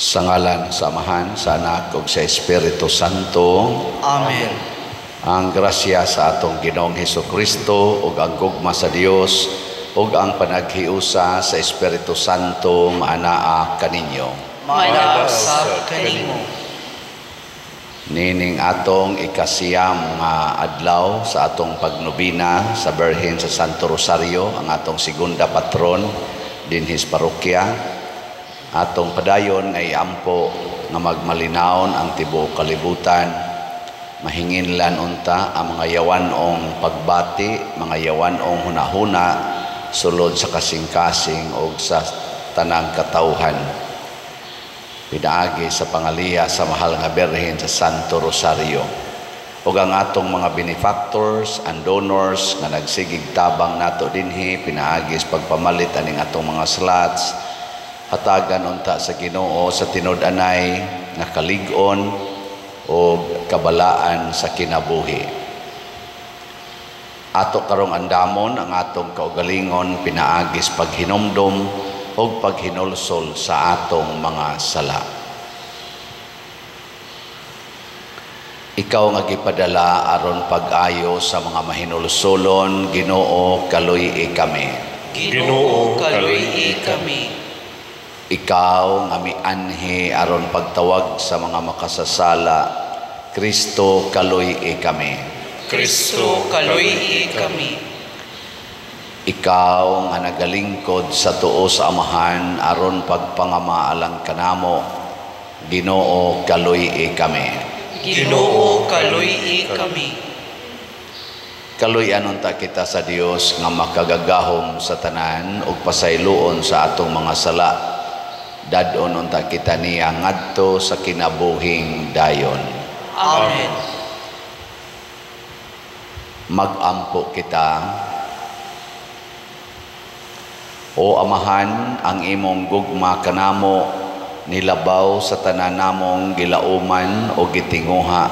Sa ngalan sa Amahan, sa Anak ug sa Espiritu Santo. Amen. Ang grasya sa atong Ginoong Hesukristo ug ang gugma sa Dios ug ang panaghiusa sa Espiritu Santo maanaa kaninyo. Maanaa usab kanimo. Nining atong ikasiyam nga adlaw sa atong pagnobina sa Birhen sa Santo Rosario, ang atong segunda patron dinhi sa parokya. Atong padayon nga iampo nga magmalinawon ang tibuok kalibutan, mahinginlan unta ang mga yawanong pagbati, mga yawanong hunahuna sulod sa kasing-kasing og sa tanang katawhan. Pinaagi sa pangaliya sa mahal nga Birhen sa Santo Rosario. Ug ang atong mga benefactors and donors nga nagsigig tabang nato dinhi pinaagi sa pagpamalit aning atong mga slots, hatagan unta sa Ginoo sa tinud-anay nga kalig-on o kabalaan sa kinabuhi. Ato karong andamon ang atong kaugalingon pinaagi sa paghinumdom o paghinulsol sa atong mga sala. Ikaw nga gipadala aron pag-ayo sa mga mahinulsolon, Ginoo, kaluy-i kami. Ginoo, kaluy-i kami. Ikaw nga mianhi aron pagtawag sa mga makasasala, Kristo, kaluy-i kami. Kristo, kaluy-i kami. Ikaw nga nagalingkod sa tuo sa Amahan aron pagpangamaalang kanamo, Ginoo, kaluy-i kami. Ginoo, kaluy-i kami. Kaluy-an unta kita sa Dios nga makagagahom sa tanan ug pasayloon sa atong mga sala. Dad-on unta kita niya ngadto sa kinabuhing dayon. Amen. Magampo kita. O Amahan, ang imong gugma kanamo nilabaw sa tanan namong gilauman o gitinguha.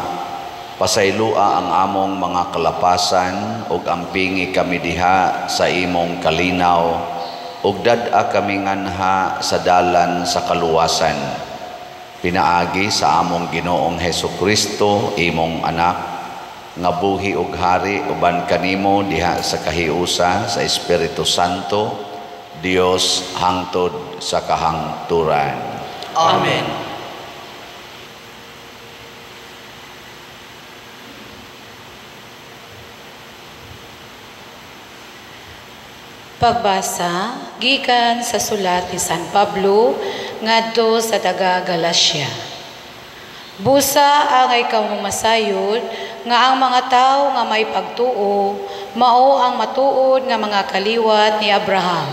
Pasayloa ang among mga kalapasan ug ampingi kami diha sa imong kalinaw ug dad-a kami nganha sa dalan sa kaluwasan. Pinaagi sa among Ginoong Hesukristo, imong anak, nga buhi ug hari uban kanimo diha sa kahiusa sa Espiritu Santo, Dios hangtod sa kahangturan. Amen. Pagbasa gikan sa sulat ni San Pablo ngadto sa taga Galacia. Busa angay kamo masayod nga ang mga tawo nga may pagtuo mao ang matuod nga mga kaliwat ni Abraham.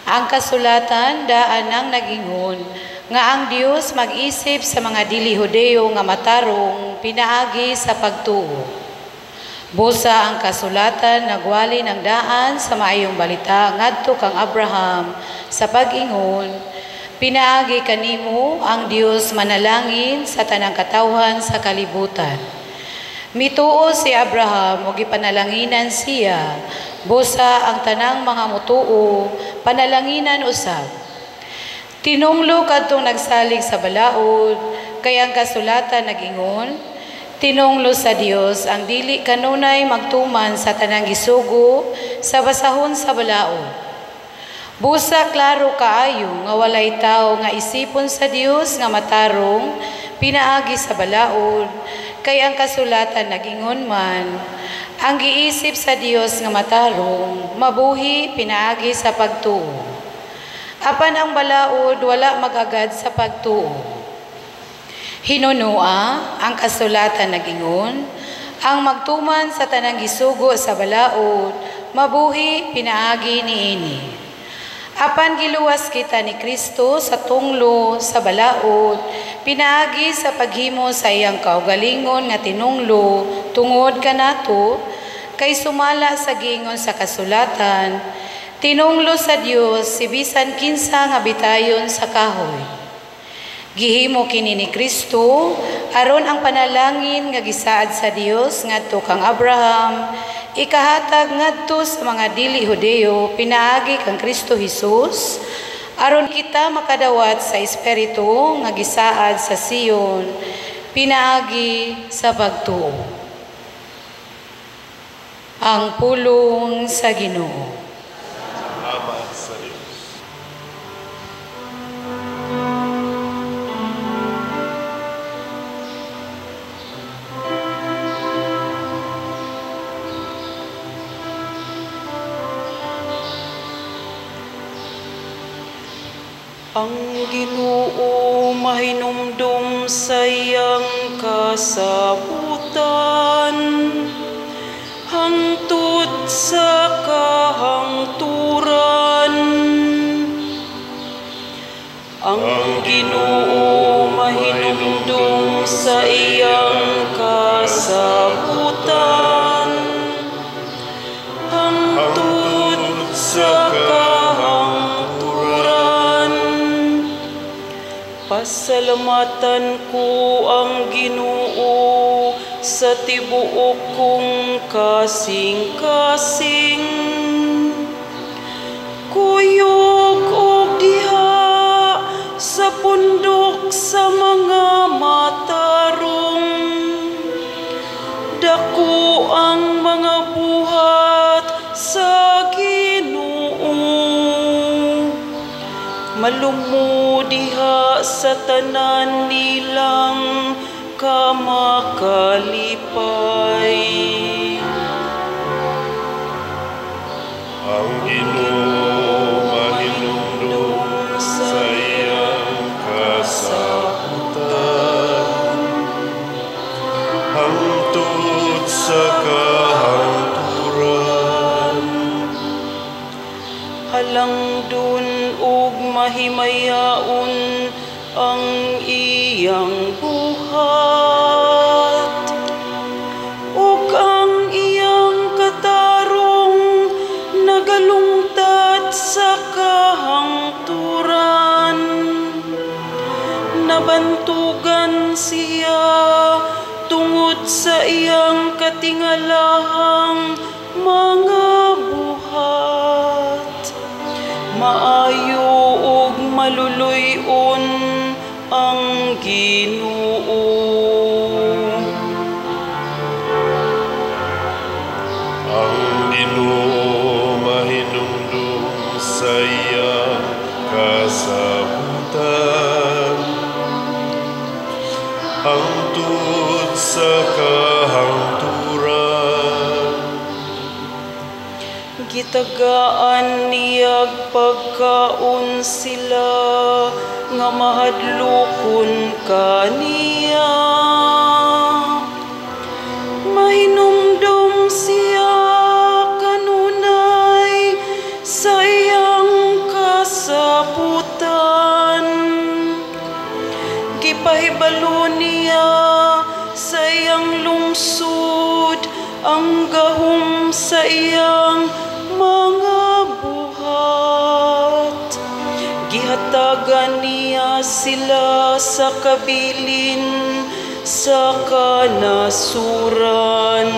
Ang kasulatan daan ang nagingon nga ang Dios mag-isip sa mga dili Hudeo nga matarong pinaagi sa pagtuo. Busa ang kasulatan nagwali ng daan sa maayong balita ngadto kang Abraham sa pag-ingon, pinaagi kanimo ang Dios manalangin sa tanang katawhan sa kalibutan. Mituo si Abraham ug gipanalanginan siya, busa ang tanang mga mutuo panalanginan usab. Tinunglo kadtong nagsalig sa balaod, kay ang kasulatan nagingon, tinunglo sa Dios ang dili kanunay magtuman sa tanang gisugo sa basahon sa balaod. Busa klaro kaayo nga walay tawo nga isipon sa Dios nga matarong pinaagi sa balaod, kay ang kasulatan nagingon man, ang giisip sa Dios nga matarong mabuhi pinaagi sa pagtuo. Apan ang balaod wala magagad sa pagtuo. Hinunua ang kasulatan nagingon, ang magtuman sa tanang gisugo sa balaod mabuhi pinaagi niini. Apan giluwas kita ni Kristo sa tunglo sa balaod, pinaagi sa paghimo sa iyang kaugalingon nga tinunglo tungod kanato, kay sumala sa gingon sa kasulatan, tinunglo sa Dios si bisan kinsa nga bitayon sa kahoy. Gihimo kini ni Kristo aron ang panalangin nga gisaad sa Dios ngadto kang Abraham ikahatag ngadto sa mga dili Hudeo pinaagi kang Kristo Hesus Aron kita makadawat sa Espiritu nga gisaad sa Sion, pinaagi sa pagtuo. Ang pulong sa Ginoo. Salamat sa Diyos. Ang Ginoo mahinumdum sa iyang kasabutan, hangtod sa kahangturan. Ang Ginoo mahinumdum sa iyang kasabutan, hangtod sa kahangturan. Pasalamatan ko ang Ginoo sa tibuok kong kasing-kasing. Kuyog og diha sa pundok sa mga matarong. Dako ang mga buhat sa Ginoo. Malumo diha sa tanan nilang kamakalipay. Ang Ginoo mahinumdum sa iyang kasabutan, hangtod sa kahangturan. Halangdon ug mahimayaon ang iyang buhat, ug ang iyang katarong nagalungtad sa kahangturan. Nabantugan siya tungod sa iyang katingalahang mga buhat. Maayo ug maluluy-on ang Ginoo. Ang Ginoo mahinumdum sa iyang kasabutan, hangtod sa kahangturan. Gitagaan niyag pagkaon sila nga mahadlokon kaniya. Mahinumdum siya kanunay sa iyang kasabutan. Gipahibalo niya sa iyang lungsod ang gahom sa iyang mga buhat. Gihatagan niya sila sa kabilin sa kanasuran.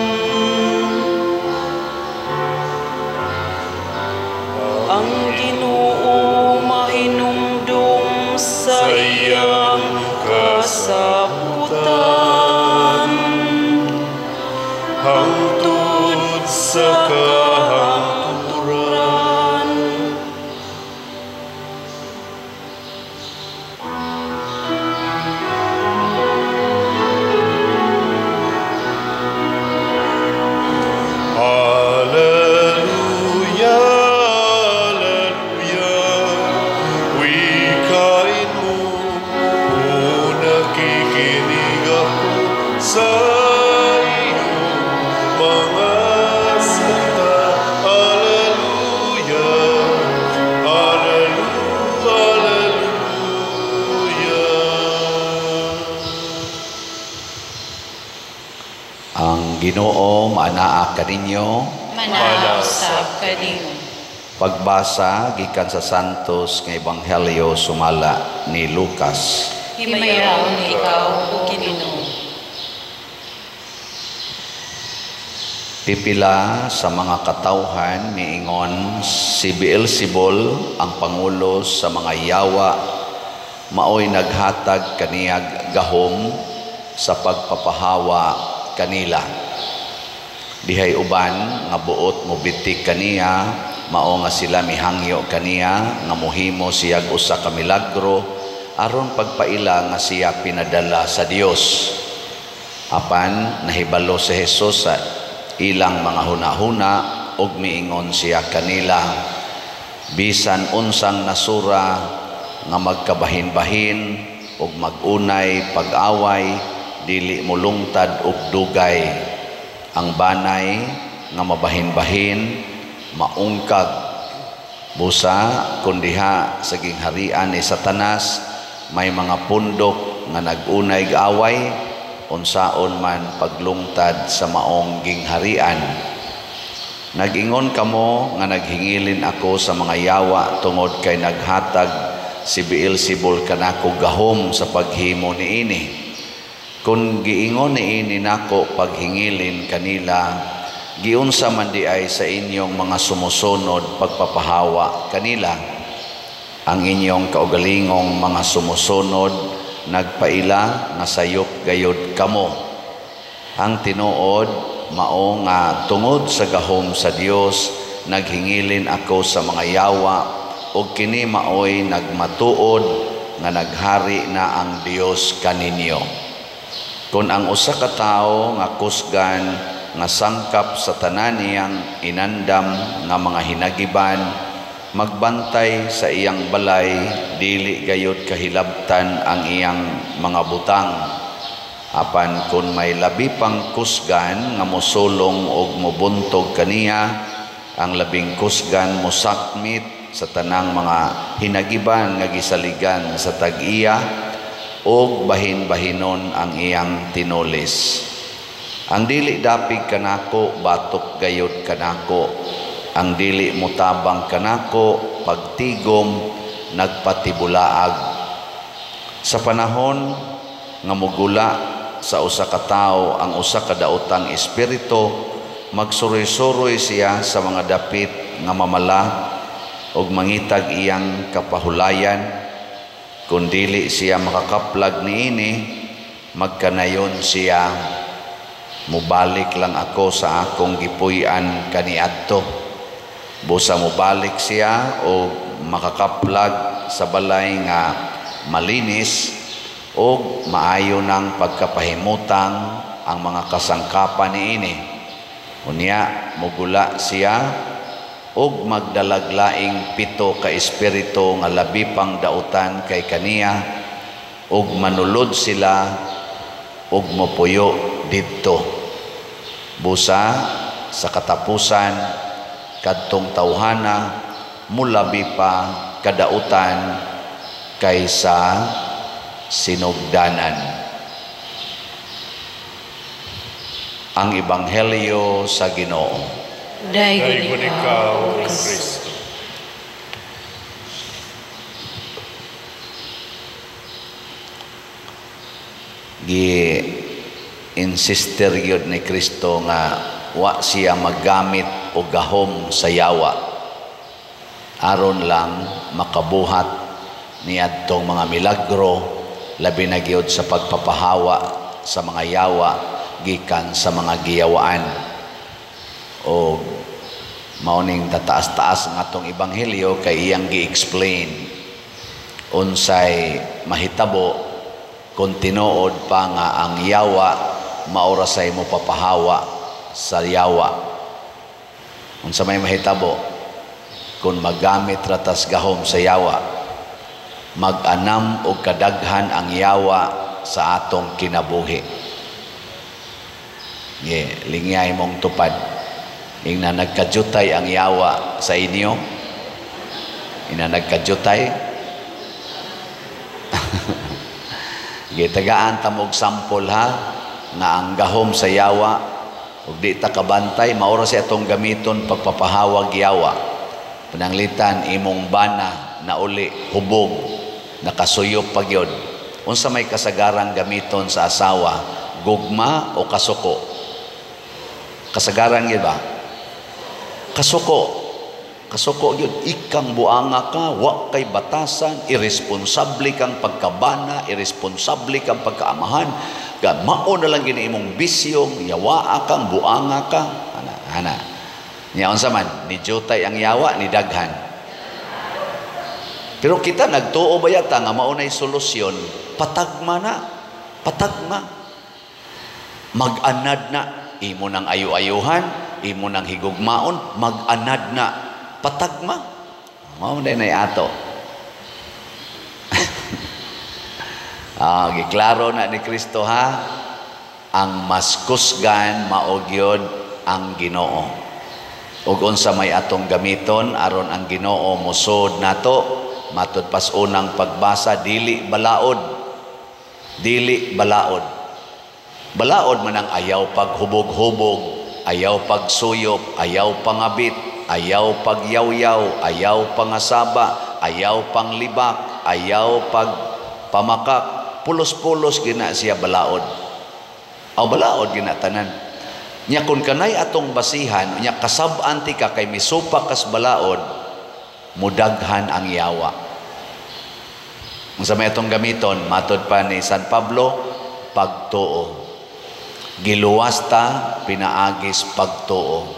Ang Ginoo mahinumdum sa iyang kasabutan, hangtod sa kahangturan. Alleluia, alleluia, wikain mo, o nakikinig ako sa iyong mga salita. Alleluia, alleluia, alleluia. Ang Ginoo maanaa kaninyo. Manaa usab kaninyo. Pagbasa gikan sa Santos nga Ebanghelyo sumala ni Lucas. Himayaon ikaw, o Ginoo. Pipila sa mga katawhan miingon si Beelzebul, ang pangulo sa mga yawa, maoy naghatag kaniyag gahom sa pagpapahawa kanila. Dihay uban nga buot mobitik kaniya, mao nga sila mihangyo kaniya nga mohimo siyag usa ka milagro aron pagpaila nga siya pinadala sa Dios. Apan nahibalo si Jesus sa ilang mga hunahuna ug miingon siya kanila, bisan unsang nasura nga magkabahin-bahin ug magunay pag-away, dili molungtad og dugay. Ang banay nga mabahin-bahin maungkag. Busa kun diha sa gingharian ni Satanas may mga pundok nga nagunay away, unsaon man paglungtad sa maong gingharian. Nag-ingon kamo nga naghingilin ako sa mga yawa tungod kay naghatag si Beelzebul kanako gahom sa paghimo niini. Kung giingon niini nako paghingilin kanila, giunsa man di ay sa inyong mga sumusunod pagpapahawa kanila? Ang inyong kaugalingong mga sumusunod nagpaila nga sayop gayod kamo. Ang tinuod mao nga tungod sa gahom sa Dios naghingilin ako sa mga yawa, ug kini maoy nagmatuod nga naghari na ang Dios kaninyo. Kun ang usa ka tawo nga kusgan nga sangkap sa tanan niyang inandam nga mga hinagiban magbantay sa iyang balay, dili gayod kahilabtan ang iyang mga butang. Apan kun may labi pang kusgan nga mosulong og mobuntog kaniya, ang labing kusgan mosakmit sa tanang mga hinagiban nga gisaligan sa tag-iya, og bahin-bahinon ang iyang tinulis. Ang dili dapig kanako, batok gayod kanako. Ang dili motabang kanako, pagtigom nagpatibulaag. Sa panahon nga mogula sa usa ka tawo ang usa ka daotang espiritu, magsuroy-suroy siya sa mga dapit nga mamala ug mangitag iyang kapahulayan. Kung dili siya makakaplag niini, magkanayon siya, mubalik lang ako sa akong gipuy-an kaniadto. Busa mubalik siya o makakaplag sa balay nga malinis o maayo ng pagkapahimutang ang mga kasangkapan niini. Unya mugula siya og magdalaglaing 7 ka espiritu nga labi pang dautan kay kaniya, og manulod sila og mopuyo didto. Busa sa katapusan kadtong tawhana mulabi pa kadautan kaysa sinugdanan. Ang Ebanghelyo sa Ginoo. Daygon ikaw, Kristo. Gi-insister gyud ni Kristo nga wa siya maggamit og gahom sa yawa aron lang makabuhat niadtong mga milagro, labi na gyud sa pagpapahawa sa mga yawa gikan sa mga giyawaan. O mao ning tataas-taas ang atong ebanghelyo kay iyang gi-explain unsay mahitabo kung tinuod pa nga ang yawa maora say mo papahawa sa yawa. Unsa may mahitabo kung magamit ratas gahom sa yawa? Mag-anam og kadaghan ang yawa sa atong kinabuhi. Ye, lingyay mong tupad. Ingna nagkajutay ang yawa sa inyo. Ina nagkajutay. Gitagaan ta mo og sample ha, nga ang gahom sa yawa ug di ta kabantay, maura sa atong gamiton pagpapahawag yawa. Pananglitan imong bana na uli hubog, nakasuyop pa gyud. Unsa may kasagarang gamiton sa asawa, gugma o kasuko? Kasagaran gyud ba? Kasuko. Kasuko gyud, ikang buanga ka, wa kay batasan, irresponsable kang pagkabana, irresponsable kang pagkaamahan, ga mao na lang gini imong bisyo, yawaa kang buanga ka, ana ana. Nya unsa man, ni jutay ang yawa ni daghan. Pero kita nagtuo ba yata nga mao nay solusyon? Patagma na. Patagma. Mag-anad na, imo nang ayo-ayohan, imo nang higugmaon, mag-anad na. Patagma. Mao na nay ato. Giklaro na ni Kristo ha, ang mas kusgan mao gyud ang Ginoo. Ug unsa may atong gamiton aron ang Ginoo mosod nato, matud pas unang pagbasa, dili balaod. Dili balaod. Balaod man ang ayaw paghubog-hubog, ayaw pagsuyop, ayaw pangabit, ayaw pagyawyaw, ayaw pangasaba, ayaw panglibak, ayaw pagpamakak. Pulos-pulos gina siya balaod. Aw balaod gina tanan. Nya kun kanay atong basihan, nya kasab-an ti ka kay misupak kas balaod, mudaghan ang yawa. Unsa may atong gamiton, matod pa ni San Pablo, pagtuo. Giluwas ta pinaagis pagtuo.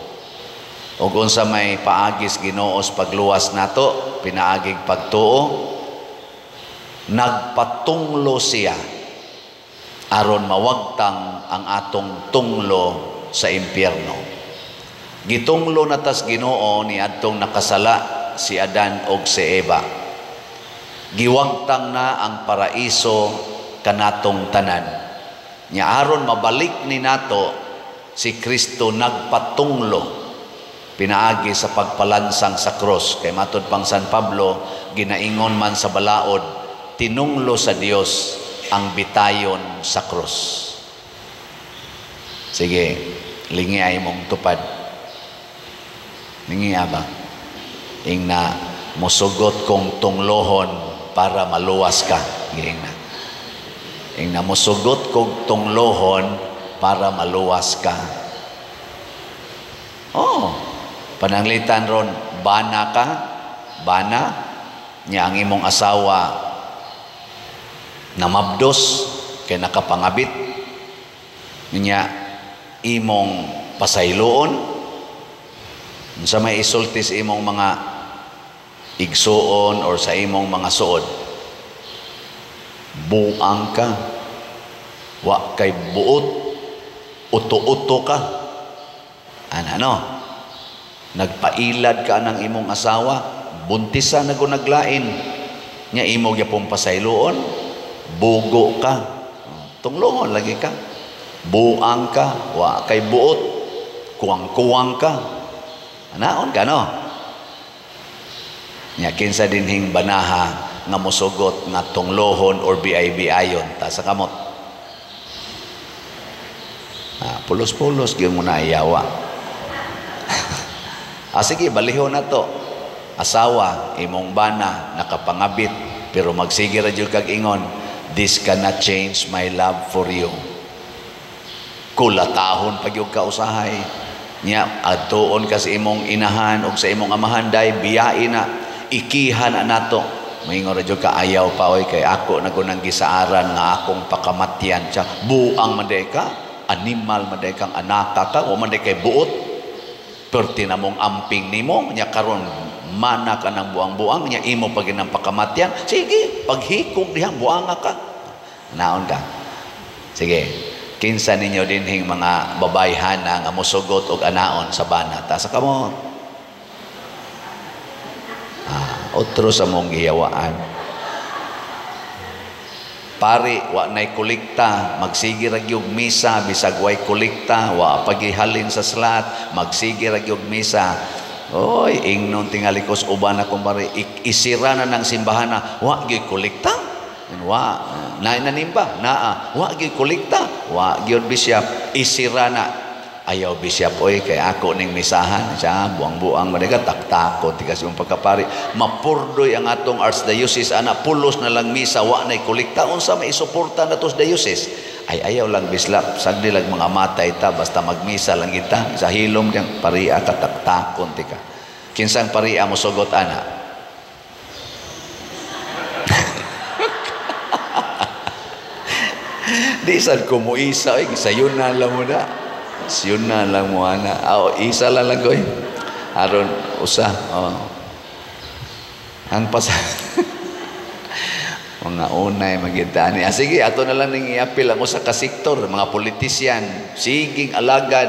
Ug unsa may paagis Ginoos pagluwas nato, pinaagig pagtuo. Nagpatunglo siya aron mawagtang ang atong tunglo sa impyerno. Gitunglo na tas Ginoo ni adtong nakasala si Adan og si Eva. Giwagtang na ang paraiso kanatong tanan. Nya aron mabalik ni nato si Kristo nagpatunglo pinaagi sa pagpalansang sa krus. Kay matud pang San Pablo, ginaingon man sa balaod, tinunglo sa Dios ang bitayon sa krus. Sige, lingi ay mong tupad. Lingi ba? Ingna, musugot kong tunglohon para maluwas ka. Ingna. Ingna, musugot kong tunglohon para maluwas ka. Oh, pananglitan ron, bana ka, bana, niya ang imong asawa namabdos, kay nakapangabit, niya imong pasayloon, unsa may isulti sa imong mga igsuon or sa imong mga suod, buang ka, wa kay buot, uto-uto ka, ano, nagpailad ka ng imong asawa, buntisa na naglain, nya imo gyapon pasayloon, bugo ka, tunglohon lagi ka, buang ka, wa kay buot, kuwang-kuwang ka, anaon ka no? Nya kinsa dinhing banaha nga mosugot nga tunglohon or BIB ayon ta sa kamot. Pulos-pulos gyud mo na iyawa. Sige, balihon na to. Asawa, imong bana, nakapangabit, pero magsige ra jud kag ingon, this cannot change my love for you. Kulatahon pag yung kausahay. Nya, adtuon ka sa imong inahan o sa imong amahan, day, biyain na, ikihan na nato. Maingon ra jud ka, ayaw pa oy, kay ako na gunang gisaaran nga akong pakamatyan. Siya, buang man day ka, animal man day kang anaka ka, o man day kay buot. Perti na mong amping nimo, nya karon mana ka ng buang-buang, nya imo pag ginang pakamatyan. Sige, paghikog dihang buanga ka. Naon ka. Sige, kinsa ninyo dinhing mga babayhana nga mosugot og anaon sa bana. Ta sa kamo. Otro sa mong giyawaan. Pari, wa nay kolekta, magsige ra gyud misa bisag way kolekta, wa pagihalin sa slat, magsige ra gyud misa. Oy, ingnon tingali kos uban na kumpare, isira na ng simbahan na wa gyud kolekta. Wa na nanimba, naa, wa gyud kolekta, wa gyud bishop, isira na. Ayaw bishop oy kay ako ning misahan, siya buang-buang man ka taktakon tikas yung pagkapari. Mapurdoy ang atong archdiocese ana, pulos na lang misa, wa nay kolekta, unsa may isuporta na tos diocese. Ay ayaw lang bislap, sagdi lang mga matay ta basta magmisa lang kita sa hilom diyang paria kataktakon tika. Kinsang paria mo sugot ana? Di sad ko mo isa oy, sayon na lang mo na. Sayon na lang mo ana. Aw, isa lang lang koy. Aron usa. Oh. Ang pas mga unay magitani. Ah, sige, ato na lang ning iapil ang usa ka sektor, mga politisyan, siging alagad,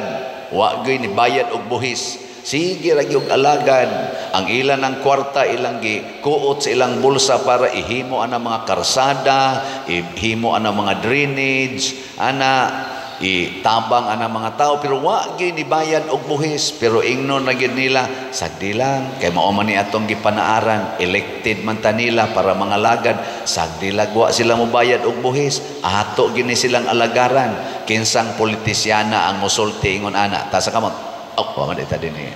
wa gyud ni bayad og buhis. Sige ra gyud alagad. Ang ilan ang kwarta ilang gikuot sa ilang bulsa para ihimo ana mga karsada, ihimo ana mga drainage, ana itabang ana mga tao, pero wa gyud ni bayad og buhis. Pero ingnon na gyud nila, sagdi lang kay mao man ni atong gipanaaran, elected man ta nila para mga lagad, sagdi lang wa sila mobayad og buhis, ato gyud ni silang alagaran. Kinsang politisyana ang mosulti ingon ana? Ta sa kamot. Oh, wa man ita dinhi.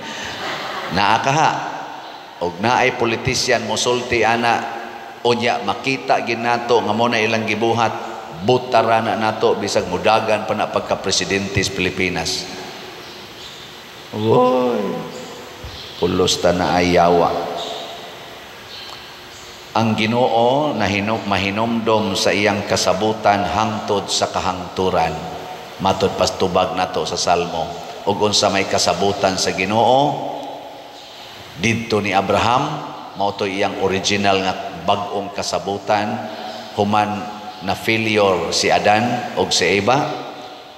Naa kaha og naay politisyan mosulti ana, unya makita gid nato nga mo na ilang gibuhat, butara na nato bisag mudagan pa na pagka-presidente sa Pilipinas. Oy, pulos ta na ayawa. Ang Ginoo mahinomdom sa iyang kasabutan hangtod sa kahangturan. Matod pastubag nato sa Salmo. Ug unsa may kasabutan sa Ginoo didto ni Abraham, mao to iyang original nga bag-ong kasabutan. Human na failure si Adan og si Eva,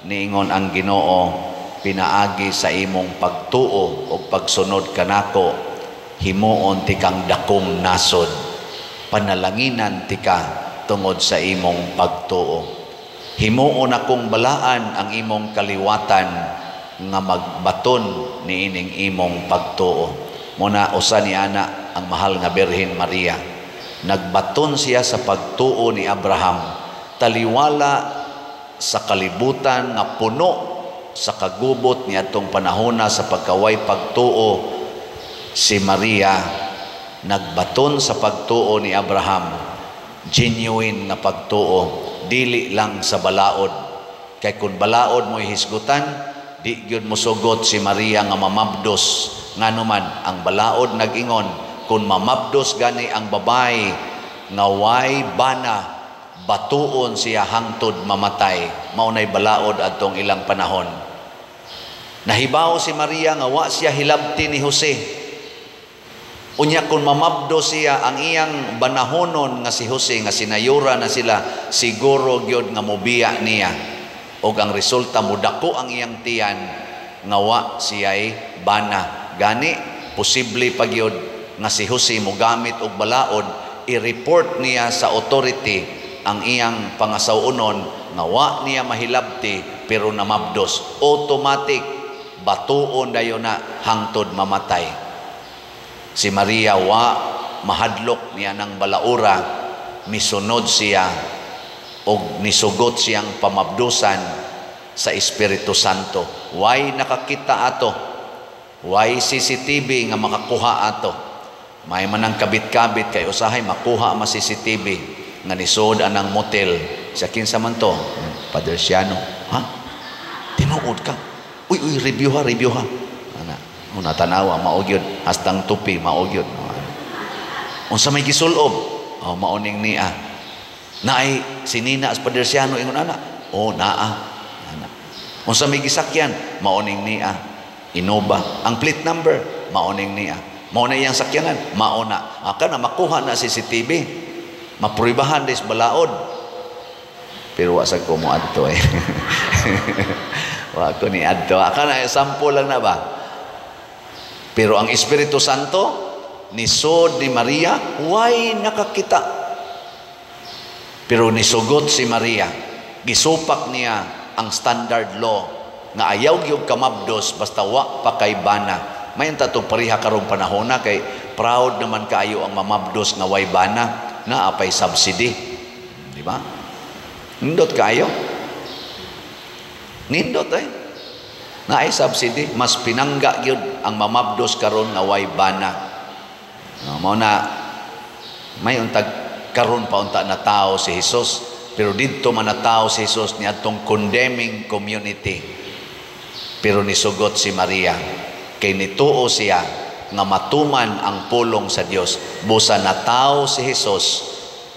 niingon ang Ginoo, pinaagi sa imong pagtuo og pagsunod kanako, himuon tikang dakong nasod, panalanginan tika tungod sa imong pagtuo, himuon akong balaan ang imong kaliwatan nga magbaton niining imong pagtuo. Muna usa ni ana ang mahal nga Birhen Maria, nagbaton siya sa pagtuo ni Abraham, taliwala sa kalibutan nga puno sa kagubot ni atong panahona sa pagkaway pagtuo. Si Maria nagbaton sa pagtuo ni Abraham, genuine nga pagtuo, dili lang sa balaod. Kay kun balaod mo hisgutan, di gyud mosugot si Maria nga mamabdos. Nganuman ang balaod nag-ingon, kun mamabdos gani ang babay nga way bana, batuon siya hangtod mamatay. Mao nay balaod adtong ilang panahon. Nahibaw si Maria nga wa siya hilabti ni Jose. Unya kun mamabdo siya ang iyang banahonon nga si Jose, nga sinayura na sila, siguro gyud nga mobiya niya. Og ang resulta, mudako ang iyang tiyan nga wa siya'y bana. Gani posible pa gyud nga si Jose mogamit og balaod, i-report niya sa authority ang iyang pangasaw-unon nga wa niya mahilabti pero namabdos. Automatic batuon dayon na hangtod mamatay. Si Maria wa mahadlok niya ng balaura, misunod siya og nisugot siyang pamabdusan sa Espiritu Santo. Way nakakita ato, way CCTV nga makakuha ato. May manang kabit-kabit kay usahay makuha ma CCTV nga nisod anang motel. Sa kinsa man to? Padre Siano. Ha? Tinuod ka? Uy, uy, review ha, review ha. Ana, una tanawa mao gyud, hastang tupi mao gyud. Unsa may gisulob? Oh, maoning niya. Naay sinina as Padre Siano ingon ana. Oh, naa. Ana. Unsa may gisakyan? Maoning niya. Innova. Ang plate number, maoning niya. Mao na iyang sakyanan, mao na. Aka na makuha na CCTV. Mapruibahan des balaod. Pero wa sa ko mo adto eh. Wa ko ni adto. Aka na sample lang na ba? Pero ang Espiritu Santo nisod ni Maria, way nakakita. Pero nisugot si Maria, gisupak niya ang standard law nga ayaw gyud kamabdos basta wa pa kay bana. May tatong pareha karong panahona kay proud naman kaayo ang mamabdos nga way bana, naa pay subsidy. Di ba? Nindot kaayo. Nindot eh. Naay subsidy, mas pinangga gyud ang mamabdos karon nga way bana. No, mao na may untag karon pa unta na tao si Jesus, Pero didto man natawo si Jesus niadtong condemning community. Pero nisugot si Maria kay nituo siya nga matuman ang pulong sa Dios. Busa natawo si Jesus.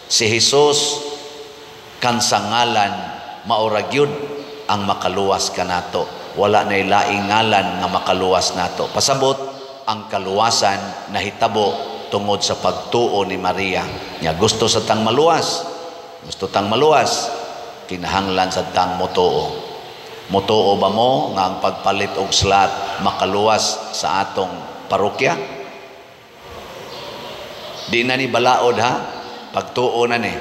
Si Jesus kan sa ngalan maura gyud ang makaluwas kanato. Wala nay laing ngalan nga makaluwas nato. Pasabot ang kaluwasan nahitabo tungod sa pagtuo ni Maria. Nya gusto sa tang maluwas, gusto tang maluwas, kinahanglan sa tang motuo. Motuo ba mo nga ang pagpalit og slot makaluwas sa atong parokya? Di na ni balaod ha, pagtuo na ni.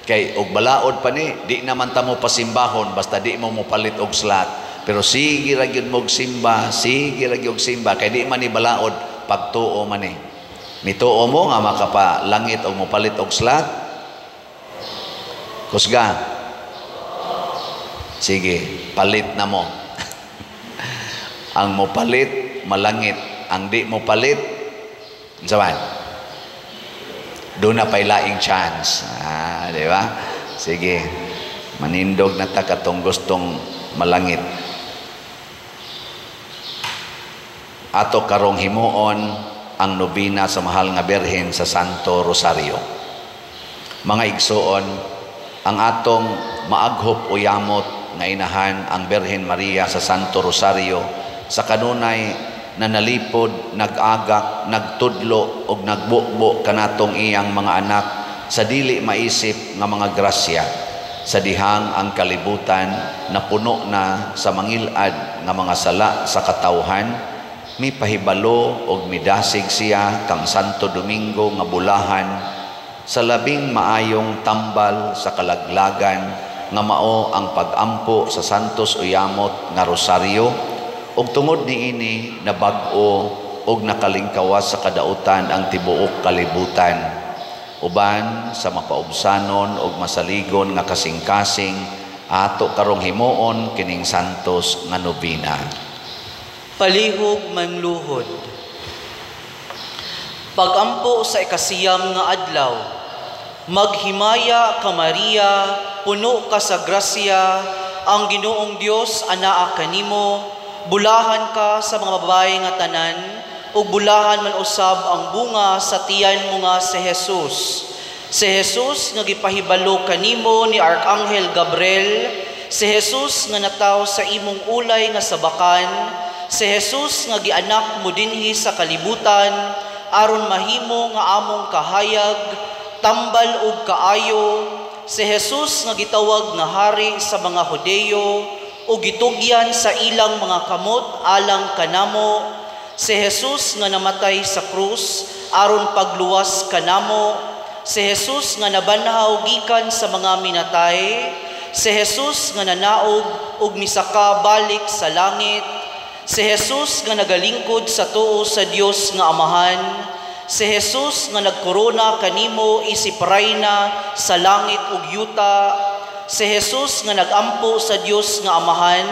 Kay og balaod pa ni, di naman ta mo pasimbahon basta di mo mopalit og slot. Pero sige ra gyud mog simba, sige ra gyud simba kay di man ni balaod, pagtuo man ni. Mituo mo nga makapalangit og mopalit og slot? Kusga. Sige, palit na mo. Ang mopalit malangit, ang di mopalit unsa man? Doon na pa'y laing chance. Ah, di ba? Sige, manindog na ta katong gustong malangit. Ato karong himuon ang nobina sa Mahal nga Birhen sa Santo Rosario. Mga igsoon, ang atong maaghop o yamot nga inahan ang Birhen Maria sa Santo Rosario sa kanunay na nalipod, nag-agak, nagtudlo og nagbukbo kanatong iyang mga anak sa dili maisip nga mga grasya sa dihang ang kalibutan na puno na sa mangilad nga mga sala sa katawhan. Mipahibalo og midasig siya kang Santo Domingo nga bulahan sa labing maayong tambal sa kalaglagan nga mao ang pag-ampo sa Santos Uyamot nga Rosaryo, ug tungod niini nabag-o og nakalingkawas sa kadautan ang tibuok kalibutan, uban sa mapaubsanon og masaligon nga kasing-kasing ato karong himuon kining Santos nga nobina. Palihog mangluhod. Pagampo sa ikasiyam nga adlaw, maghimaya ka Maria, puno ka sa grasya, ang Ginoong Dios anaa kanimo, bulahan ka sa mga babae nga tanan, ug bulahan man usab ang bunga sa tiyan mo nga si Jesus. Si Jesus nga gipahibalo kanimo ni Arkanghel Gabriel, si Jesus nga nataw sa imong ulay nga sabakan, si Jesus nga gianak mo dinhi sa kalibutan aron mahimo nga among kahayag, tambal ug kaayo, si Jesus nga gitawag nga hari sa mga Hudeyo ug gitugyan sa ilang mga kamot alang kanamo, si Jesus nga namatay sa krus aron pagluwas kanamo, si Jesus nga nabanhaw gikan sa mga minatay, si Jesus nga nanaog ug misaka balik sa langit, si Jesus nga nagalingkod sa tuo sa Dios nga Amahan, si Jesus nga nagkorona kanimo isip rayna sa langit ug yuta, si Jesus nga nagampo sa Dios nga Amahan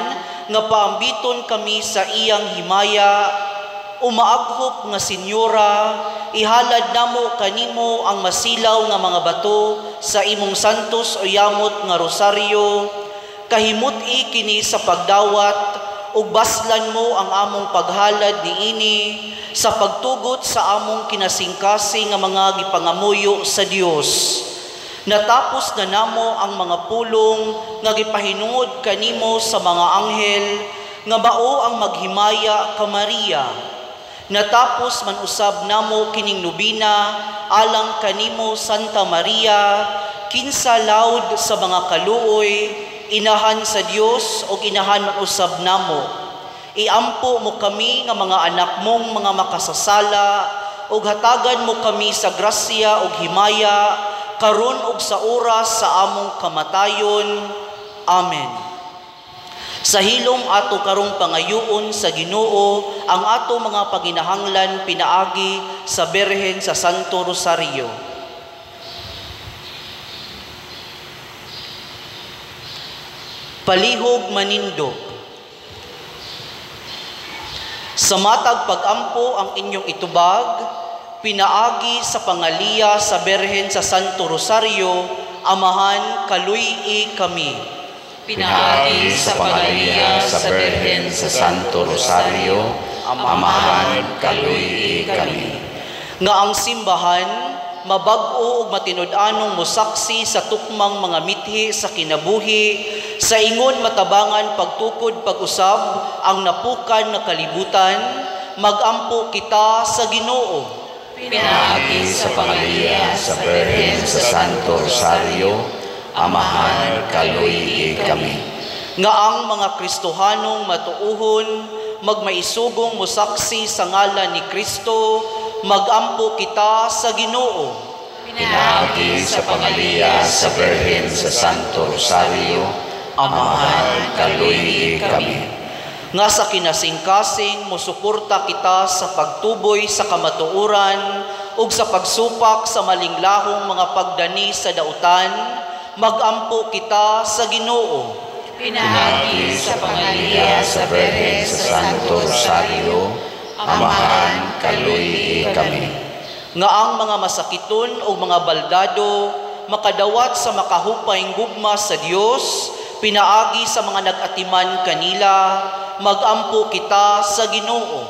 nga paambiton kami sa iyang himaya. Umaaghop nga senyora, ihalad namo kanimo ang masilaw nga mga bato sa imong Santos Uyamot nga Rosaryo. Kahimut-i kini sa pagdawat ug baslan mo ang among paghalad niini sa pagtugot sa among kinasingkasing nga mga gipangamuyo sa Dios. Natapos na namo ang mga pulong nga gipahinungod kanimo sa mga anghel nga bao ang maghimaya ka Maria. Natapos man usab namo kining nobina alang kanimo Santa Maria, kinsa laud sa mga kaluoy, inahan sa Dios og inahan man usab namo. Iampo mo kami nga mga anak mong mga makasasala og hatagan mo kami sa grasya og himaya karon og sa oras sa among kamatayon. Amen. Sa hilom ato karong pangayuon sa Ginoo ang ato mga paginahanglan pinaagi sa Birhen sa Santo Rosario. Palihog manindog. Sa matag pagampo ang inyong itubag, pinaagi sa pangaliya sa Birhen sa Santo Rosario Amahan, kaluy-i kami. Pinaagi sa pangaliya sa Birhen sa Santo Rosario, Amahan, kaluy-i kami. Nga ang simbahan mabag-o ug matinud-anong mosaksi sa tukmang mga mithi sa kinabuhi, sa ingon matabangan pagtukod pag-usab ang napukan nga kalibutan, magampo kita sa Ginoo. Pinaagi sa pangaliya sa Birhen sa Santo Rosario, Amahan, kaluy-i kami. Nga ang mga Kristohanong matuuhon magmaisugong mosaksi sa ngalan ni Kristo, magampo kita sa Ginoo. Pinaagi sa pangaliya sa Birhen sa Santo Rosario, Amahan, kaluy-i kami. Nga sa kinasingkasing mosuporta kita sa pagtuboy sa kamatuoran ug sa pagsupak sa malinglahong mga pagdani sa dautan, magampo kita sa Ginoo. Pinaagi sa pangaliya sa Birhen sa Santo Rosario, Amahan, kaluy-i kami. Nga ang mga masakiton o mga baldado makadawat sa makahupay gugma sa Dios, pinaagi sa mga nag-atiman kanila, magampo kita sa Ginoo.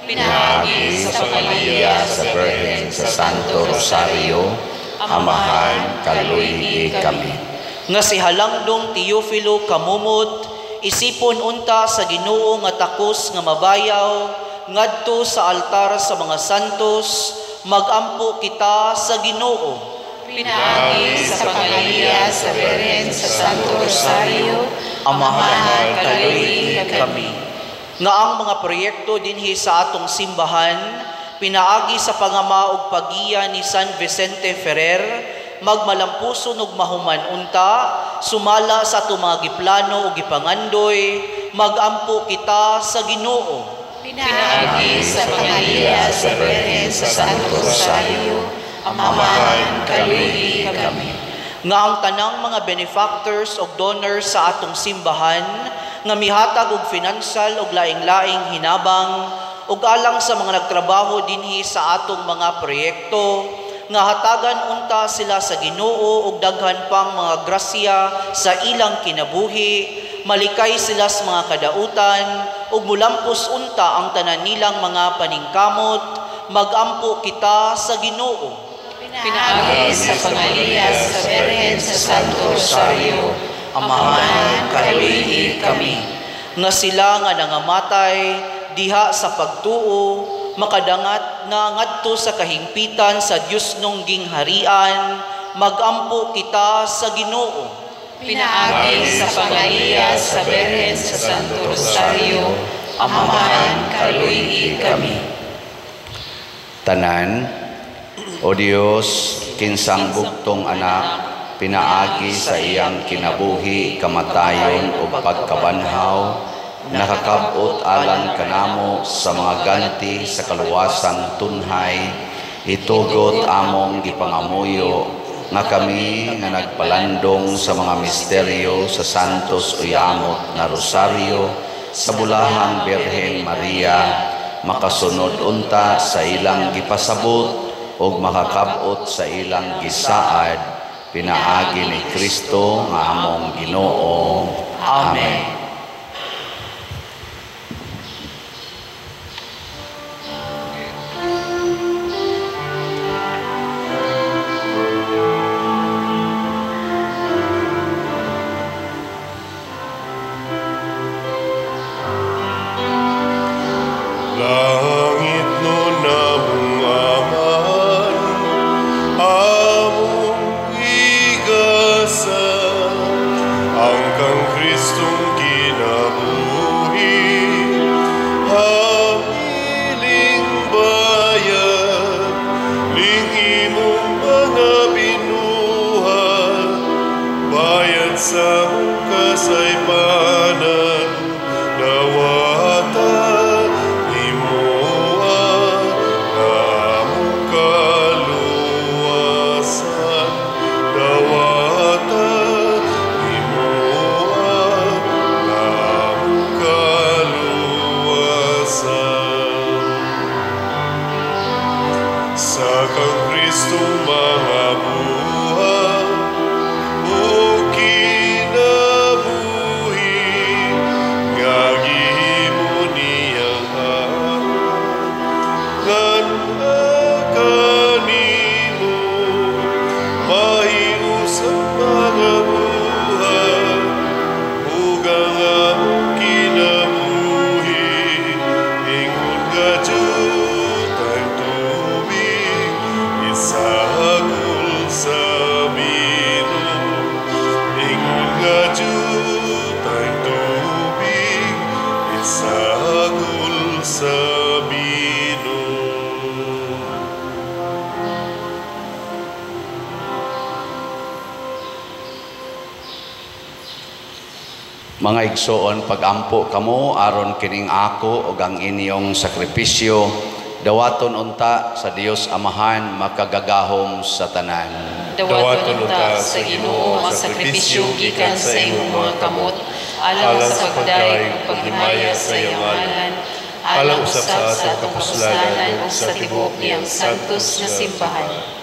Pinaagi sa pangaliya sa Birhen sa Santo Rosario, Amahan, kaluy-i kami. Nga si Halangdong Teofilo Kamumot, isipon unta sa Ginoo nga takos nga mabayaw, ngadto sa altar sa mga santos, magampo kita sa Ginoo. Pinaagi sa pangaliya sa Birhen sa Santo Rosario, Amahan, kaluy-i kami. Nga ang mga proyekto dinhi sa atong simbahan, pinaagi sa pangama ug paggiya ni San Vicente Ferrer, magmalampuson ug mahuman unta, sumala sa atong mga giplano ug gipangandoy, magampo kita sa Ginoo. Pinaagi sa pangaliya sa Birhen sa Santo Rosario, Amahan, kaluy-i kami. Nga ang tanang mga benefactors ug donors sa atong simbahan, nga mihatag og financial ug laing-laing hinabang, ug alang sa mga nagtrabaho dinhi sa atong mga proyekto, nga hatagan unta sila sa Ginoo ug daghan pang mga grasya sa ilang kinabuhi, malikay sila sa mga kadautan ug mulampos unta ang tanan nilang mga paningkamot, magampo kita sa Ginoo. Pinaagi sa pangaliya sa Birhen sa Santo Rosario, Amahan, kaluy-i kami. Nga sila nga nangamatay diha sa pagtuo, makadangat na ngadto sa kahingpitan sa Dios nung gingharian, magampo kita sa Ginoo. Pinaagi sa pangaliya sa Birhen sa Santo Rosario, Amahan, kaluy-i kami. Tanan, O Dios, kinsang bugtong anak, pinaagi sa iyang kinabuhi, kamatayon ug pagkabanhaw, nakakabot alang kanamo sa mga ganti sa kaluwasang tunhay, itugot among gipangamuyo nga kami nga nagpalandong sa mga misteryo sa Santos Uyamot nga Rosario sa Bulahang Birhen Maria, makasunod unta sa ilang gipasabot ug makakabot sa ilang gisaad, pinaagi ni Kristo nga among Ginoo. Amen. Langit no namong Amahan, among igasa, ang kang Kristong kinabuhi, hamiling bayad, ning imong mga binuhat, bayad sa among kasaypanan, dawata nimo ang among kaluwasan, dawata nimo ang among kaluwasan. Sa kang Kristong mga buhat, Mga igsoon, pagampo kamo aron kining ako ug ang inyong sakripisyo dawaton unta sa Dios Amahan makagagahom sa tanan. Dawaton unta sa Ginoo ang sakripisyo gikan sa imong mga kamot, alang sa pagdayeg ug paghimaya sa iyang ngalan, alang usab sa atong kapuslanan ug sa tibuok niyang santos nga simbahan.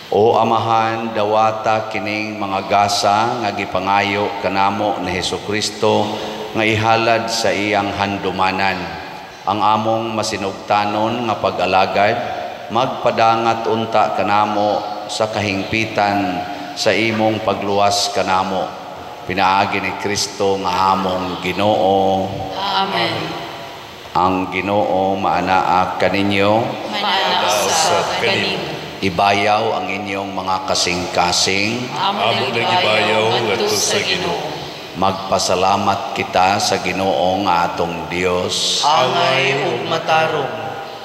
O Amahan, dawata kining mga gasa nga gipangayo kanamo ni Hesukristo nga ihalad sa iyang handumanan. Ang among masinugtanon nga pag-alagad, magpadangat unta kanamo sa kahingpitan sa imong pagluwas kanamo. Pinaagi ni Kristo nga among Ginoo. Amen. Ang Ginoo maanaa kaninyo. Maanaa usab kanimo. Ibayaw ang inyong mga kasing-kasing. Amo nang ibayaw ngadto sa Ginoo. Magpasalamat kita sa Ginoo nga atong Dios. Angay ug matarong.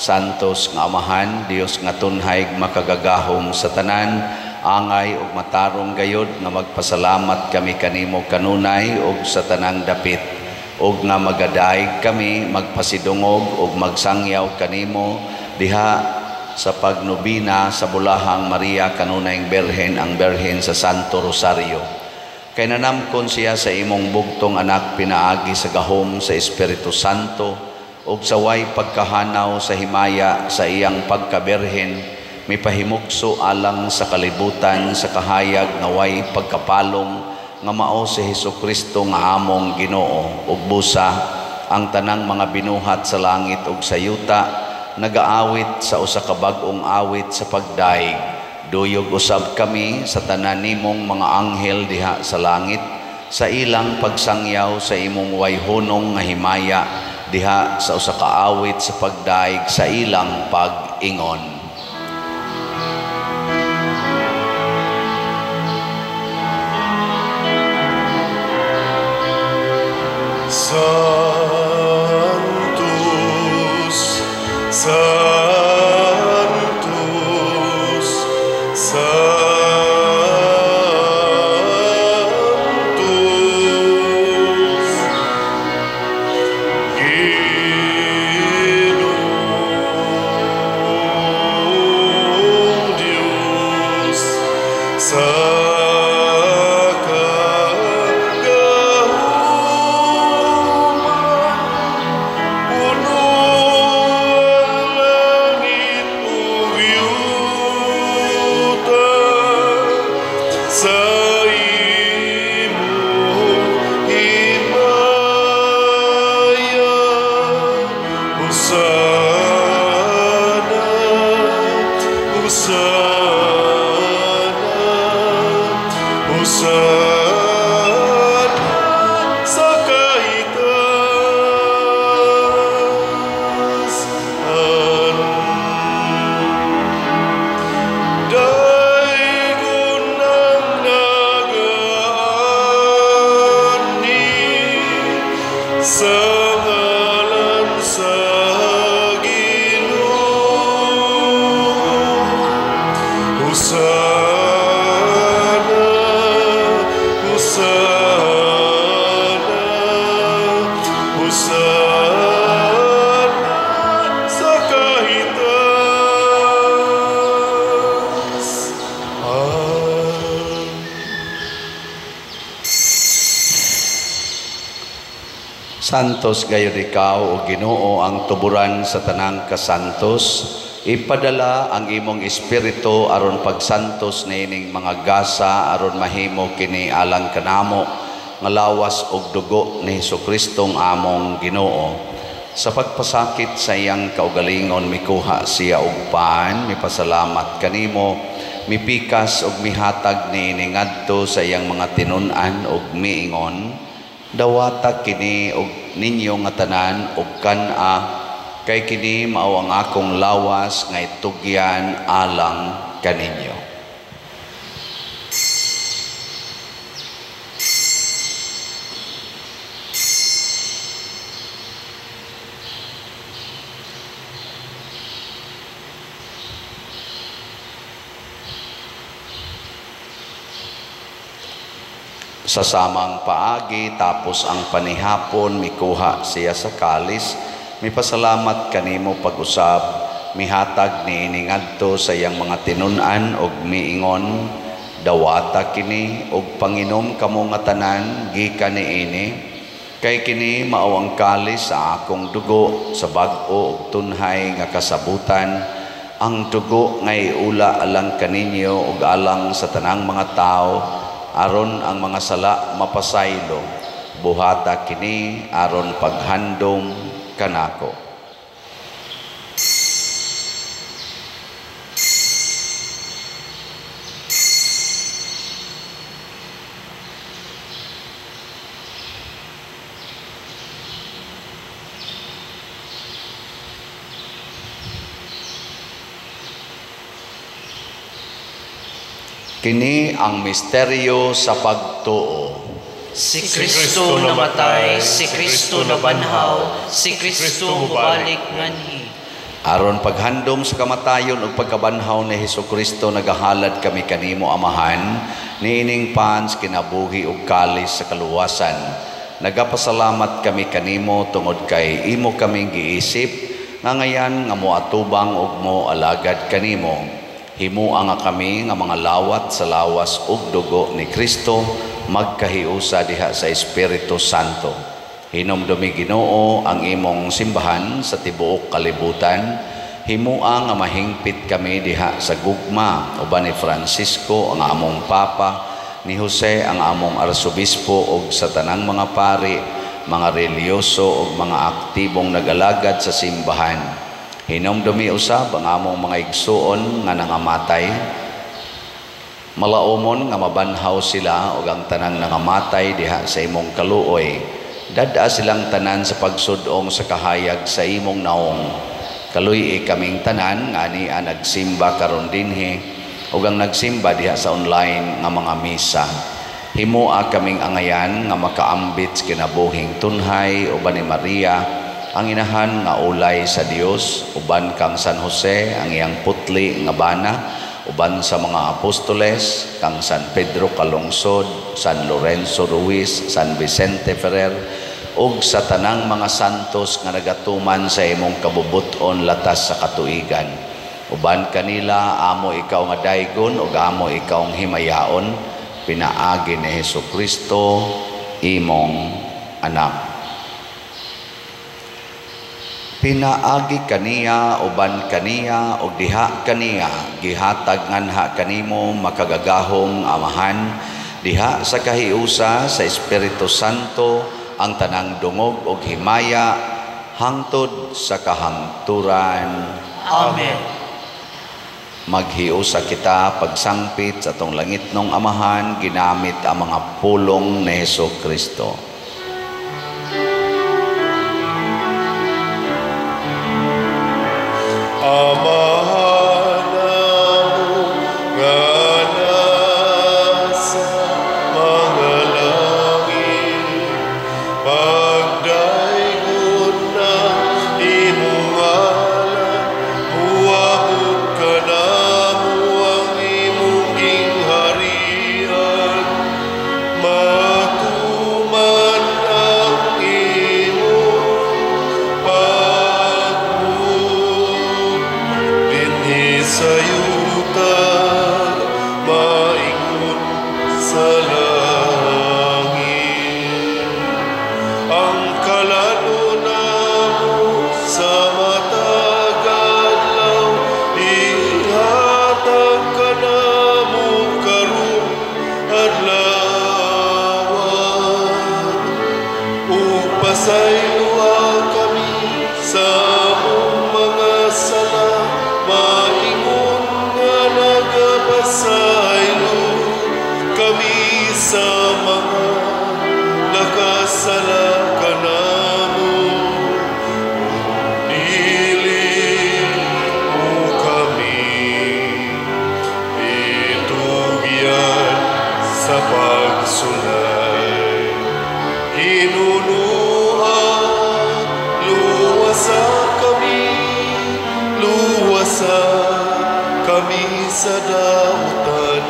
Santos nga Amahan, Dios nga tunhay makagagahom sa tanan, angay ug matarong gayod nga magpasalamat kami kanimo kanunay ug sa tanang dapit, ug nga magadaig kami magpasidungog ug magsangyaw kanimo diha sa pagnobina sa bulahang Maria kanunayng Berhen, ang Berhen sa Santo Rosario. Kay nanamkon siya sa imong bugtong anak pinaagi sa gahom sa Espiritu Santo ug sa way pagkahanaw sa himaya sa iyang pagkaberhen, mipahimugso alang sa kalibutan sa kahayag nga way pagkapalong nga mao si Hesukristo nga among Ginoo. Ug busa ang tanang mga binuhat sa langit ug sa yuta nagaawit sa usa ka bag-ong awit sa pagdaig. Duyog usab kami sa tanan nimong mga anghel diha sa langit sa ilang pagsangyaw sa imong wayhunong nga himaya diha sa usa ka awit sa pagdaig sa ilang pag-ingon. Santos, Santos, Santos, Ginoong Diyos, sa kagahuman, puno ang langit ug yuta sa imong himaya. Hosana, Hosana, Hosana sa kaitaasan. Daygon ang nagaani sa ngalan sa Ginoo. Hosana, Hosana, Hosana sa kaitaasan. Santos gayud ikaw, o Ginoo, ang tuburan sa tanang kasantos. Ipadala ang imong espiritu aron pagsantos niining mga gasa aron mahimo kini alang kanamo nga lawas ug dugo ni Hesukristong among Ginoo. Sa pagpasakit sa iyang kaugalingon mikuha siya og pan, mipasalamat kanimo, mipikas ug mihatag niini ngadto sa iyang mga tinun-an ug miingon, dawata kini og ninyo nga tanan og kan-a, kay kini mao ang akong lawas nga itugyan alang kaninyo. Sa samang paagi, tapos ang panihapon, mikuha siya sa kalis, mipasalamat kanimo pag-usab, mihatag niini ngadto sa iyang mga tinun-an og miingon, dawata kini og panginom kamo nga tanan gikan niini, kay kini mao ang kalis sa akong dugo sa bag-o ug tunhay nga kasabutan, ang dugo nga iula alang kaninyo ug alang sa tanang mga tawo, aron ang mga sala mapasaylo. Buhata kini aron paghandom kanako. Kini ang misteryo sa pagtuo. Si Kristo namatay, si Kristo nabanhaw, si Kristo mubalik nganhi. Aron paghandom sa kamatayon ug pagkabanhaw ni Hesukristo, nagahalad kami kanimo, Amahan, niining pans kinabuhi ug kalis sa kaluwasan. Nagapasalamat kami kanimo tungod kay imo kaming giisip nga ngayan nga moatubang ug moalagad kanimo. Himua nga kami nga mga lawat sa lawas ug dugo ni Kristo magkahiusa diha sa Espiritu Santo. Hinumdumi, Ginoo, ang imong simbahan sa tibuok kalibutan. Himua nga mahingpit kami diha sa gugma uban ni Francisco ang among Papa, ni Jose ang among Arsobispo ug sa tanang mga pari, mga reliyoso ug mga aktibong nagalagad sa simbahan. Hinumdumi usab ang among mga igsuon nga nangamatay, malaumon nga mabanhaw sila ug ang tanang nangamatay diha sa imong kaluoy. Dad-a silang tanan sa pagsud-ong sa kahayag sa imong naong. Kaluy-i kaming tanan nga ania nagsimba karon dinhi ug ang nagsimba diha sa online nga mga misa. Himoa kaming angayan nga makaambit sa kinabuhing tunhay uban ni Maria ang inahan nga ulay sa Dios, uban kang San Jose ang iyang putli nga bana, uban sa mga apostoles kang San Pedro Calungsod, San Lorenzo Ruiz, San Vicente Ferrer, ug sa tanang mga santos nga nagatuman sa imong kabubut-on latas sa katuigan. Uban kanila amo ikaw nga daygon ug amo ikaw ang himayaon, pinaagi ni Hesukristo imong anak. Pinaagi kaniya, uban kaniya, ug diha kaniya, gihatag nganha kanimo makagagahom Amahan, diha sa kahiusa sa Espiritu Santo ang tanang dungog ug himaya hangtod sa kahangturan. Amen. Maghiusa kita pagsangpit sa atong langitnong Amahan, ginamit ang mga pulong ni Hesukristo. Amahan namo nga nasa mga langit, pagdaygon ng imong ngalan, muabot kanamo ang imong gingharian, matuman ang imong pagbuot dinhi sa yuta, maingon sa langit. Ang kalalo namo sa matag adlaw, ihatag kanamo karon adlaw, ug pasayloa kami sa among mga sala, maingon nga nagapasaylo kami sa mga nakasala kanamo. Dili mo kami itugyan sa pagsulay, hinunuha, luwasa kami, luwasa kami sa dautan.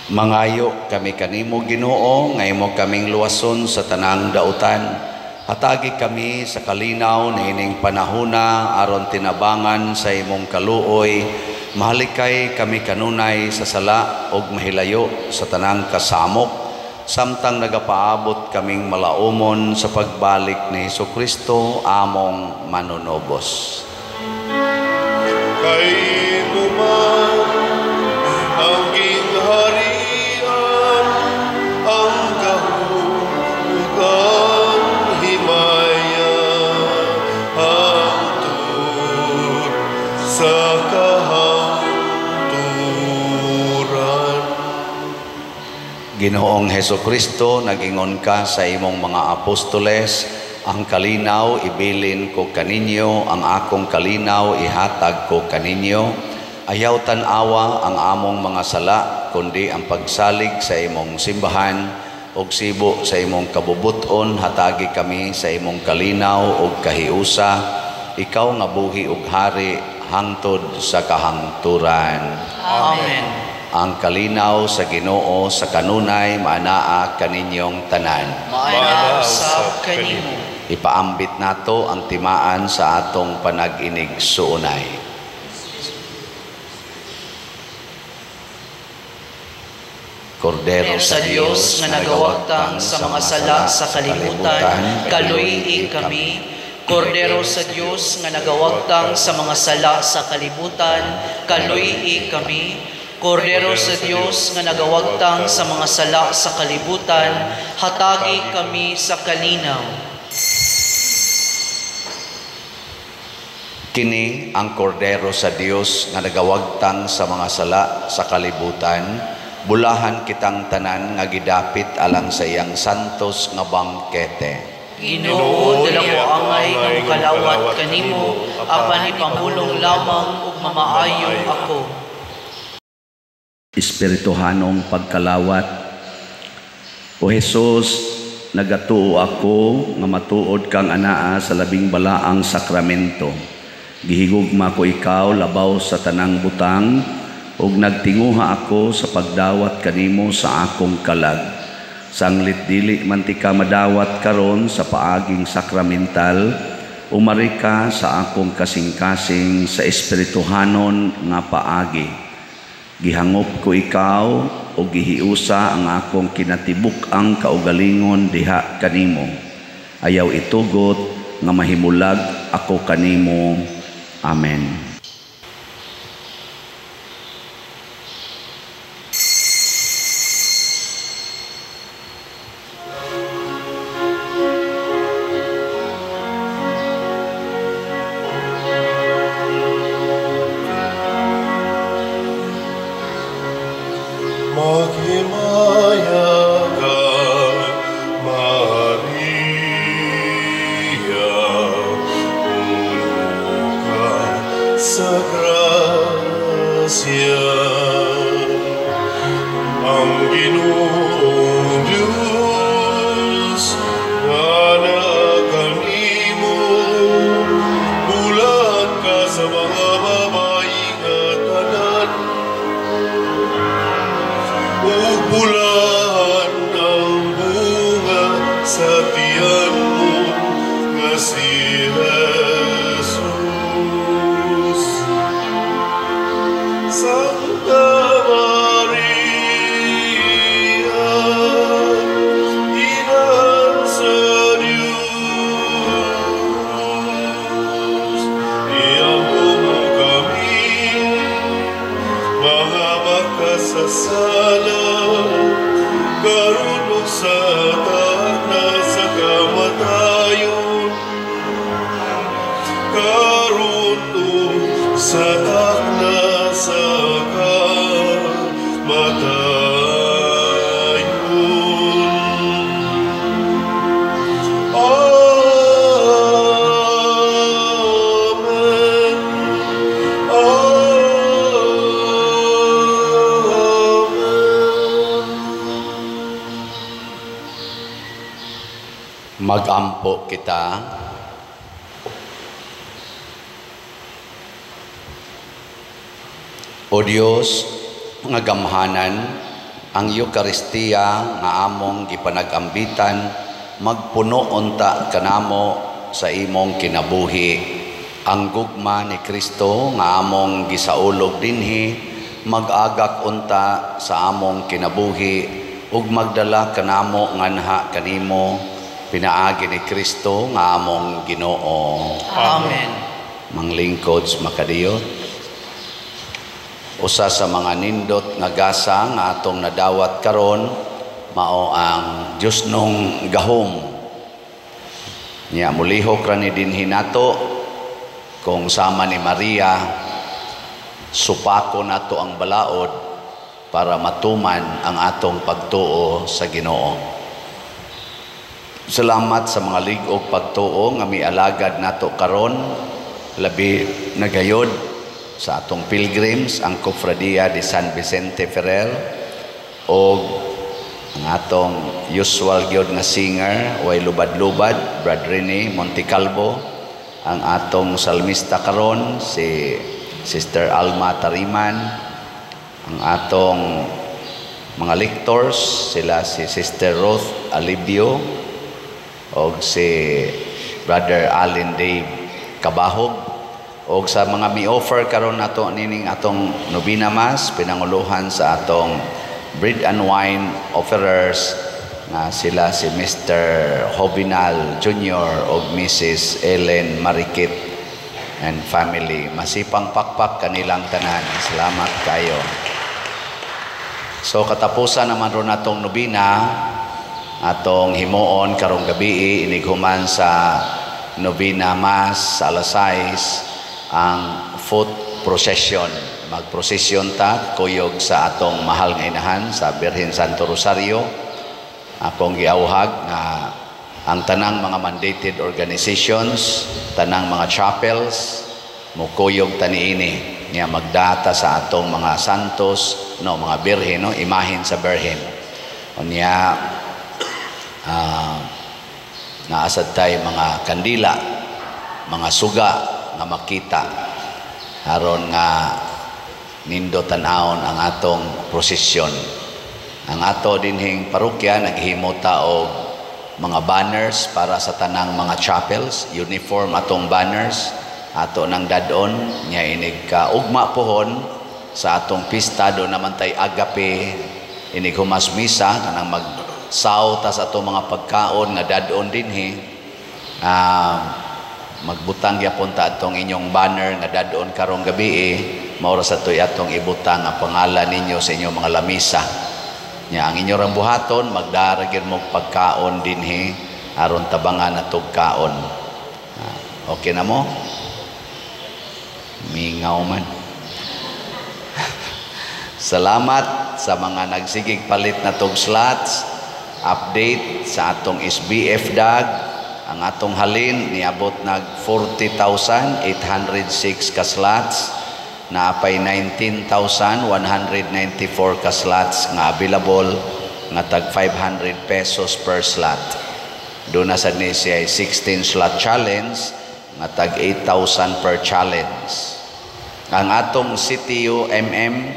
Mangayo kami kanimo, Ginoo, nga imo kaming luwason sa tanang dautan. Hatagi kami sa kalinaw niining panahuna aron tinabangan sa imong kaluoy. Mahalikay kami kanunay sa sala ug mahilayo sa tanang kasamok, samtang nagapaabot kaming malaumon sa pagbalik ni Hesukristo among manunobos. Kay imo man ang gingharian, ang gahom ug ang himaya, hangtod sa kahangturan. Ginoong Hesukristo, nagingon ka sa imong mga apostoles, ang kalinaw ibilin ko kaninyo, ang akong kalinaw ihatag ko kaninyo. Ayaw tan-awa ang among mga sala, kundi ang pagsalig sa imong simbahan ug sibo sa imong kabubuton, hatagi kami sa imong kalinaw ug kahiusa. Ikaw nga buhi ug hari hangtod sa kahangturan. Amen. Ang kalinaw sa Ginoo sa kanunay maanaa kaninyong tanan. Maanaa usab kanimo. Ipaambit nato ang timaan sa atong panag-inig suunay. Kordero sa Dios nga nagawagtang sa mga sala sa kalibutan, kaluy-i kami. Kordero sa Dios nga nagawagtang sa mga sala sa kalibutan, kaluy-i kami. Kordero sa Dios nga nagawagtang sa mga sala sa kalibutan, hatagi kami sa kalinaw. Kini ang Kordero sa Dios nga nagawagtang sa mga sala sa kalibutan, bulahan kitang tanan nga gidapit alang sa iyang santos nga bangkete. Ginoo, dala ko angay nga mokalawat kanimo, apan ipamulong lamang ug mamaayo ako. Espirituhanong pagkalawat. O Jesus, nagatuo ako nga matuod kang anaa sa labing balaang sakramento. Gihigugma ko ikaw labaw sa tanang butang, ug nagtinguha ako sa pagdawat kanimo sa akong kalag. Sanglit dili man ti ka madawat karon sa paaging sakramental, umari ka sa akong kasing-kasing sa espirituhanon nga paagi. Gihangop ko ikaw o gihiusa ang akong kinatibuk-ang kaugalingon diha kanimo. Ayaw itugot nga mahimulag ako kanimo. Amen. Magampo kita. O Dios, mga gamhanan, Ang Eukaristiya nga among gipanag-ambitan magpuno unta kanamo sa imong kinabuhi. Ang gugma ni Kristo nga among gisaulog dinhi mag-agak unta sa among kinabuhi ug magdala kanamo nganha kanimo pinaagi ni Kristo nga among Ginoo. Amen. Manglingkod makadiyot. Usa sa mga nindot nga gasa nga atong nadawat karon mao ang Diosnong gahom. Nya mulihok ra ni dinhi nato kung sama ni Maria, supako nato ang balaod para matuman ang atong pagtuo sa Ginoo. Salamat sa mga lig-og pagtuo nga mialagad nato karon, labi nagayod sa atong pilgrims, ang Cofradia de San Vicente Ferrer og ang atong usual gyud nga singer way lubad-lubad, Brad Rene Montecalvo, ang atong salmista karon si Sister Alma Tariman, ang atong mga lectors sila si Sister Ruth Alibio og si Brother Allen Dave Cabahog, og sa mga mi-offer karon nato nining atong Novena Mass pinanguluhan sa atong bread and wine offerers nga sila si Mr. Jovenal Jr. og Mrs. Ellen Marikit and family. Masipang pakpak kanilang tanan. Salamat kayo. So katapusan naman ron atong nobena atong himuon karong gabi inighuman sa Novena Mass sa alas 6 ang foot procession. Magprosesyon ta kuyog sa atong mahal nga inahan sa Birhen Santo Rosario. Akong giauhag nga ang tanang mga mandated organizations, tanang mga chapels mukuyog ta niini nya magdata sa atong mga santos, no, mga birhen, no, imahen sa birhen. Unya naasad tay mga kandila, mga suga nga makita aron nga nindo tan-awon ang atong prosesyon. Ang ato dinhing parokya naghimo ta og mga banners para sa tanang mga chapels, uniform atong banners ato nang dadon nya inig ka ugma pohon sa atong pista do naman tay agape inig humas misa kanang magsaw ta sa atong mga pagkaon nga dadon dinhi. Magbutang gyapon ta atong inyong banner nga dadon karong gabi, mao ra sa toy atong ibutang ang pangalan ninyo sa inyong mga lamisa. Nya ang inyo rang buhaton magdara gyud mo pagkaon dinhi aron tabangan atog kaon. Okay na mo? Mingaw man. Salamat sa mga nagsigig palit na tog slots. Update sa atong SBF dag. Ang atong halin niabot nag 40,806 ka slots, naapay 19,194 ka slots nga available nga tag 500 pesos per slot. Doon na sad ni siya 16 slot challenge nga tag 8,000 per challenge. Ang atong CTU MM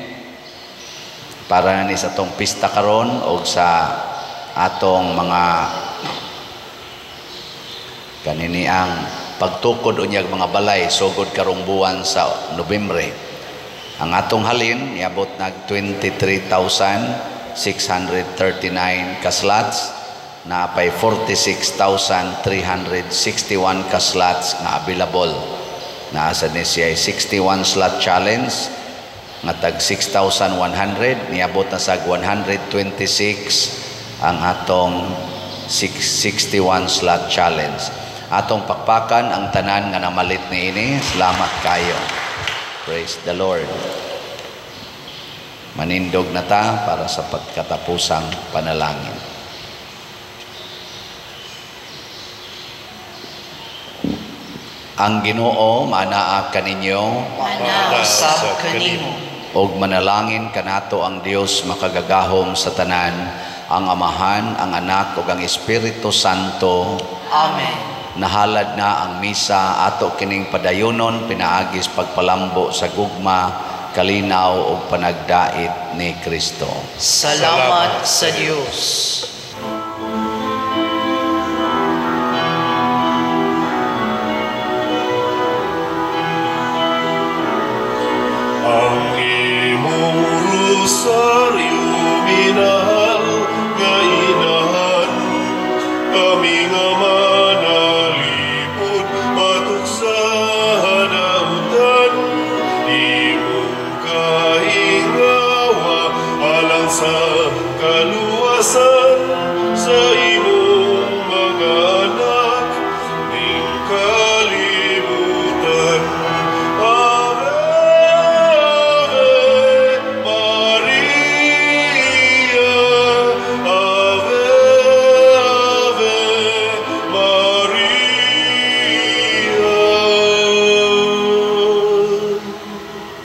para na ni sa atong pista karon og sa atong mga kanini ang pagtukod unyag mga balay sugod karong buwan sa Nobyembre. Ang atong halin niabot nag 23,639 ka slots, naapay 46,361 ka slots nga available. Naa sad ni siya 61 slot challenge nga tag 6,100, niabot na sag 126 ang atong 61 slot challenge. Atong pakpakan ang tanan nga namalit niini. Salamat kayo. Praise the Lord. Manindog na ta para sa pagkatapusang panalangin. Ang Ginoo manaa kaninyo, manaa usab kanimo. Og manalangin kanato ang Dios makagagahom sa tanan, ang Amahan, ang Anak ug ang Espiritu Santo. Amen. Nahalad na ang misa ato kining padayonon pinaagis pagpalambo sa gugma kalinaw ug panagdait ni Kristo. Salamat sa Dios.